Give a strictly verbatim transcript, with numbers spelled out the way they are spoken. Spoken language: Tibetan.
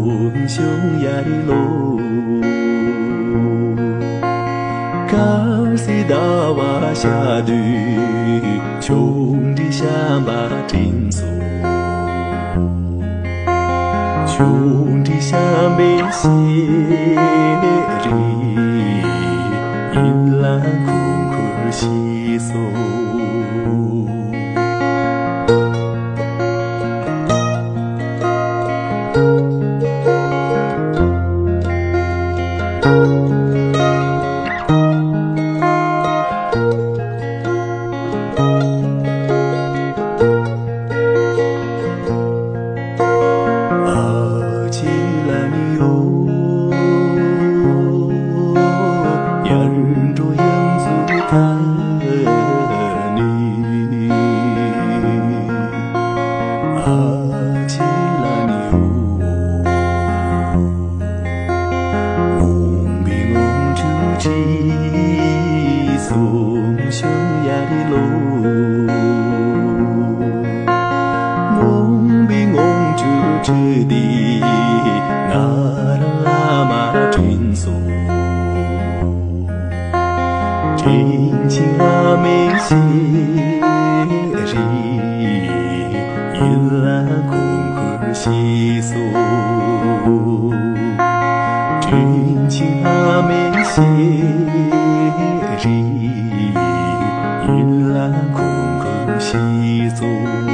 ཞུང་ཡར་ལོ། དཀར་གསལ་ཟླ་བ་ཤར་དུས་ཆུང་འདྲིས་བྱམས་པ་དྲན་སོང་། ཆུང་འདྲིས་བྱམས་པའི་ཤེས་རིག་ཡིད་ལ་འཁོར་འཁོར་ཤི་སོང་། ཨ་ཅེ་ལ་ནི་ཡོ། ཡར་འགྲོ་ཡང་ཚུར་ཐར་ནི། ཨ་ཅེ་ལ་ནི་ཡོ། འོང་བའི་ངང་ཚུལ་ཁྲིད་སོང་ཞུང་ཡར་ལོ། འོང་བའི་ངང་ཚུལ་ཁྲིད་དེ་ང་རང་ཨ་མ་དྲན་སོང་། དྲིན་ཆེན་ཨ་མའི་ཤེས་རིག་ཡིད་ལ་འཁོར་འཁོར་ཤི་སོང་། དྲིན་ཆེན་ཨ་མའི་ཤེས་རིག་ཡིད་ལ་འཁོར་འཁོར་ཤི་སོང་།